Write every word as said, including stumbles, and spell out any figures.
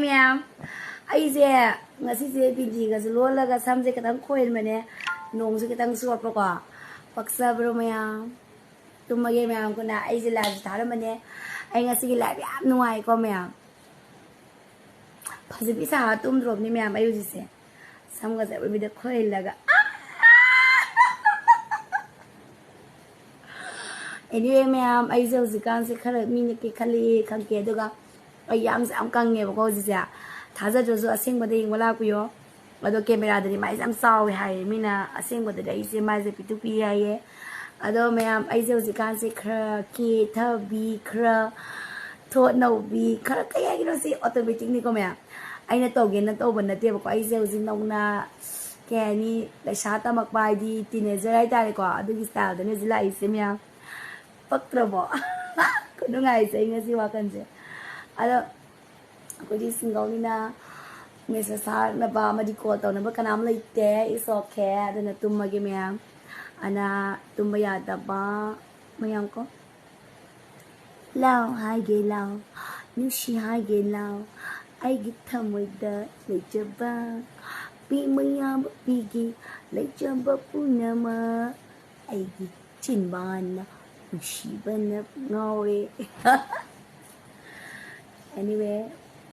ꯃꯌꯥꯝ, ꯑꯩꯁꯦ ꯉꯁꯤꯁꯦ ꯕꯤꯟꯗꯤꯒꯁꯨ ꯂꯣꯜꯂꯒ ꯁꯝꯁꯦ ꯈꯤꯇꯪ ꯈꯣꯏꯍꯟꯕꯅꯦ꯫ ꯅꯣꯡꯁꯨ ꯈꯤꯇꯪ ꯆꯣꯠꯄꯀꯣ꯫ ꯄꯛꯆꯕ꯭ꯔꯣ ꯃꯌꯥꯝ? ꯇꯨꯝꯃꯒꯦ ꯃꯌꯥꯝ꯫ ꯀꯨꯟꯅ ꯑꯩꯁꯦ ꯂꯥꯏꯞꯁꯦ ꯊꯥꯔꯝꯕꯅꯦ꯫ ꯑꯩ ꯉꯁꯤꯒꯤ ꯂꯥꯏꯞ ꯌꯥꯝ ꯅꯨꯡꯉꯥꯏꯀꯣ ꯃꯌꯥꯝ꯫ ꯐꯖꯕꯤ ꯁꯥꯔ ꯇꯨꯝꯗ꯭ꯔꯣꯕꯅꯤ ꯃꯌꯥꯝ꯫ ꯑꯩ ꯍꯧꯖꯤꯛꯁꯦ ꯁꯝꯒꯁꯦ ꯑꯔꯣꯏꯕꯤꯗ ꯈꯣꯏꯍꯜꯂꯒ꯫ ꯑꯦꯅꯤꯋꯦ ꯃꯌꯥꯝ, ꯑꯩꯁꯦ ꯍꯧꯖꯤꯛꯀꯥꯟꯁꯦ ꯈꯔ ꯃꯤꯅ ꯀꯦꯈꯠꯂꯛꯑꯦ ꯈꯪꯀꯦ, ꯑꯗꯨꯒ ꯑꯩ ꯌꯥꯝꯁꯦ ꯌꯥꯝ ꯀꯪꯉꯦꯕꯀꯣ ꯍꯧꯖꯤꯛꯁꯦ꯫ ꯊꯥꯖꯗ꯭ꯔꯁꯨ ꯑꯁꯦꯡꯕꯗ ꯌꯦꯡꯕ ꯂꯥꯛꯄꯤꯌꯣ꯫ ꯑꯗꯣ ꯀꯦꯃꯦꯔꯥꯗꯗꯤ ꯃꯥꯏꯁꯦ ꯌꯥꯝ ꯆꯥꯎꯋꯦ ꯍꯥꯏꯌꯦ ꯃꯤꯅ, ꯑꯁꯦꯡꯕꯗꯗꯤ ꯑꯩꯁꯦ ꯃꯥꯏꯁꯦ ꯄꯤꯛꯇꯨ ꯄꯤꯛꯑꯦ ꯍꯥꯏꯌꯦ꯫ ꯑꯗꯣ ꯃꯌꯥꯝ, ꯑꯩꯁꯦ ꯍꯧꯖꯤꯛꯀꯥꯟꯁꯦ ꯈꯔ ꯀꯦꯊꯕꯤ, ꯈꯔ ꯊꯣꯠ ꯅꯧꯕꯤ, ꯈꯔ ꯀꯩ ꯍꯥꯏꯒꯤꯅꯣ ꯁꯤ ꯑꯣꯇꯣꯃꯦꯇꯤꯛꯅꯤꯀꯣ ꯃꯌꯥꯝ꯫ ꯑꯩꯅ ꯇꯧꯒꯦꯅ ꯇꯧꯕ ꯅꯠꯇꯦꯕꯀꯣ꯫ ꯑꯩꯁꯦ ꯍꯧꯖꯤꯛ ꯅꯧꯅ ꯀꯩ ꯍꯥꯏꯅꯤ, ꯂꯩꯁꯥ ꯇꯝꯃꯛꯄ ꯍꯥꯏꯗꯤ ꯇꯤꯅꯦꯖꯔ ꯍꯥꯏꯇꯥꯔꯦꯀꯣ, ꯑꯗꯨꯒꯤ ꯁ꯭ꯇꯥꯏꯜꯗꯅꯦ ꯍꯧꯖꯤꯛ ꯂꯥꯛꯏꯁꯦ ꯃꯌꯥꯝ꯫ ꯄꯛꯇ꯭ꯔꯕꯣ? ꯈꯨꯅꯨꯡꯉꯥꯏꯁꯦ ꯑꯩ ꯉꯁꯤ ꯋꯥꯈꯜꯁꯦ꯫ ꯑꯗꯣ ꯑꯩꯈꯣꯏꯗꯤ ꯁꯤꯡꯒꯜꯅꯤꯅ ꯃꯦꯁꯦꯖ ꯊꯥꯔꯛꯅꯕ ꯑꯃꯗꯤ ꯀꯣꯜ ꯇꯧꯅꯕ ꯀꯅꯥꯝ ꯂꯩꯇꯦ꯫ It's okay꯫ ꯑꯗꯨꯅ ꯇꯨꯝꯃꯒꯦ ꯃꯌꯥꯝ꯫ ꯑꯅꯥ ꯇꯨꯝꯕ ꯌꯥꯗꯕ ꯃꯌꯥꯝ ꯀꯣ꯫ ꯂꯥꯎ ꯍꯥꯏꯒꯦ ꯂꯥꯎ, ꯅꯨꯡꯁꯤ ꯍꯥꯏꯒꯦ ꯂꯥꯎ, ꯑꯩꯒꯤ ꯊꯃꯣꯏꯗ ꯂꯩꯖꯕ ꯄꯤ ꯃꯌꯥꯝ ꯄꯤꯒꯤ ꯂꯩꯖꯕ ꯄꯨꯝꯅꯃꯛ ꯑꯩꯒꯤ ꯆꯤꯟꯕꯥꯟꯅ ꯅꯨꯡꯁꯤꯕꯅ ꯉꯥꯎꯔꯦ꯫ Anyway,